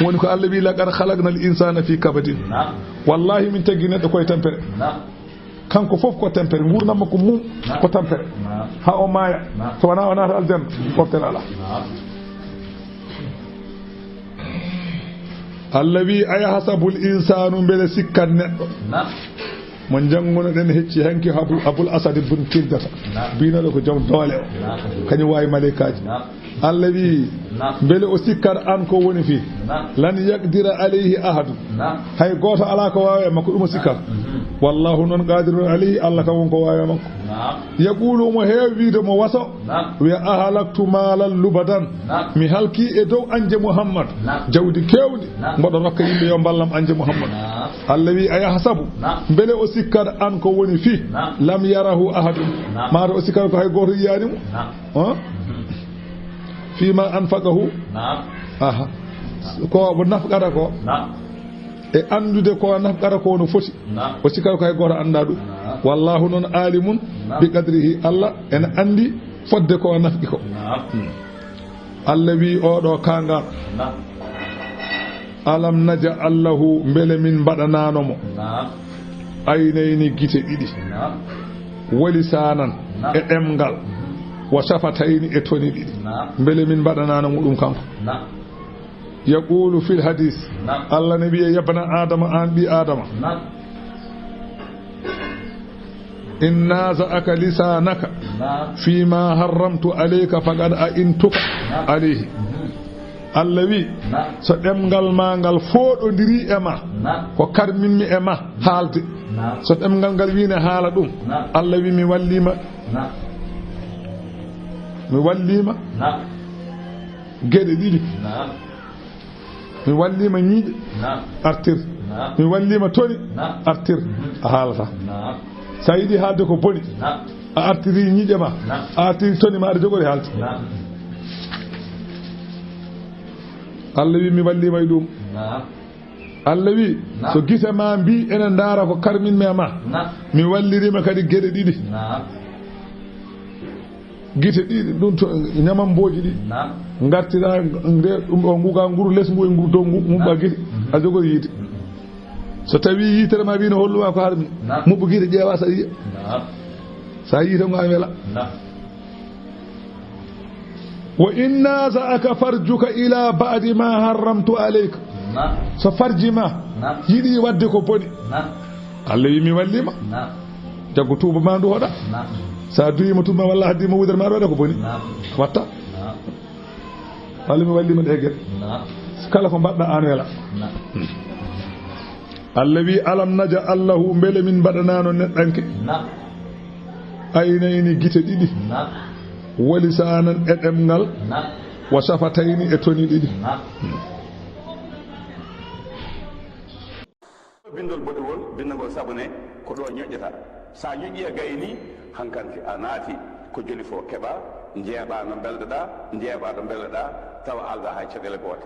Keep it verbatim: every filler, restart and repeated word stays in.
Woni ko Allah wi, "Laqad khalaqnal insana fi kabadin." Naam. Wallahi, min taggi neɗɗo koye tampere. Naam. Kanko fof ko tampere, nguurndam makko mum Naam. ko tampere. Naam. Ha o maaya. Naam. So wonaa o naata aljanna, Naam. moftere alaa. Naam. Allah wi, "Ayahsabul insanu, mbele sikkat neɗɗo?" Naam. Mo njanngunoɗen hecci hanki Abu, Abul Asad ibn Kildata. Naam. Biinoɗo ko joom doole o. Naam. Kañum waawi maleykaaji. Naam. Allah wi, Naam. "Mbele o sikkat an ko woni fii? Naam. Lan yaqdira alayhi ahadun." Naam. Hay gooto alaa ko waawi e makko, ɗum o sikkat. Mhm. Wallahu noon qadirun alayhi, Allah kam won ko waawi e makko. Naam. Yaqulu, omo heewi wiide mo waso. Naam. Wiya, "Ahalaktu malan lubadan." Naam. Mi halki e dow anje Muhammad. Naam. Jawdi keewndi. Naam. Mboɗo rokka yimɓe yo mballam anje Muhammad. Naam. Allah wi, "Ayahsabu." Naam. Mbele o sikkat an ko woni fii? Naam. Lam yarahu ahadun. Naam. Maata o sikkat ko hay gooto yiyaani mo. Naam. Hã? Mhm. Fima anfaqahu. Naam. Aha. Ko o nafqata ko. Naam. E anndude ko nafqata ko no foti. Naam. O sikkat ko hay gooto anndaa ɗum. Naam. Wallahu noon alimun Naam. bi qadrihi. Allah ene anndi fodde ko nafqi ko. Naam. Hmm. Allah wi oɗo kangal. Naam. Alam naj'al lahu, mbele min mbaɗanaano mo. Naam. Aynayni, gite ɗiɗi. Naam. Wa lisanan, Naam. e ɗemngal. Mhm. Wa shafatayni, e toni ɗiɗi. Naam. Mbele min mbaɗanaano mo ɗum kanko? Naam. Yaqulu fil hadis. Naam. Allah ne wiya, "Yabna Adama, an ɓi Adama. Naam. In naza'aka lisanaka Naam. fima harramtu alayka faqad a'intuka Naam. alayhi." Mhm. Allah wi, Naam. "So ɗemngal ma ngal fooɗondiri e ma, Naam. ko karminmi e ma haalde. Naam. So ɗemngal ngal wi ne haala ɗum." Naam. Allah wi, "Mi wallima." Naam. "Mi wallima." Naam. Geɗe ɗiɗi. Naam. "Mi wallima ñiiƴe, Naam. artir. Naam. Mi wallima toni, Naam. artir." Mhm. A haalata. Naam. So a yiɗi haalde ko boni, Naam. a artiri ñiiƴe ma, Naam. a artiri toni ma, aɗa jogori haalde. Naam. Allah wi, "Mi wallima e ɗum." Naam. Allah wi, Naam. "So gite ma mbi ene ndaara ko karminmi e ma, Naam. mi wallirima kadi geɗe ɗiɗi." Naam. Gite ɗiɗi, ɗum to ñamambooji ɗi. Naam. Ngartira nde, ɗum ɗo nguga nguru les ngu e nguru dow ngu, muɓɓa Naam. gite, Mhm. a jogori yiite. Mhm. So tawi yiitere ma wi no holluma ko harmi, Naam. muɓɓu gite ƴeewa sa yiya. Naam. Sa yii tan ko an wela. Naam. Wa in naza'aka farjuka ila ba'di ma harramtu alayka. Naam. So farji ma Naam. yiɗi wadde ko boni. Naam. Allah wi, "Mi wallima." Naam. Jaggu tuuba ma ndu hoɗa. Naam. Sa duyima tuuba ma walla haddima wudere ma ɗo waɗa ko boni. Naam. Watta. Naam. Walla mi wallima ɗe geɗe. Naam. Kala ko mbaɗɗa an wela. Naam. Allah wi, "Alam naj'al lahu, mbele min mbaɗanano neɗɗanke?" Naam. "Aynayni, gite ɗiɗi." Naam. "Wa lisanan, e ɗemngal." Naam. "Wa shafatayni, e toni ɗiɗi." Naam. Bindol boɗewol, bindagol sabone, ko ɗo ñoƴƴata. Sa ñoƴƴi a gayni, hankanti a naati ko joli fo keɓa, njeeɓa no mbelɗoɗa, njeeɓa no mbelɗoɗa, tawa alda hay caɗele goote.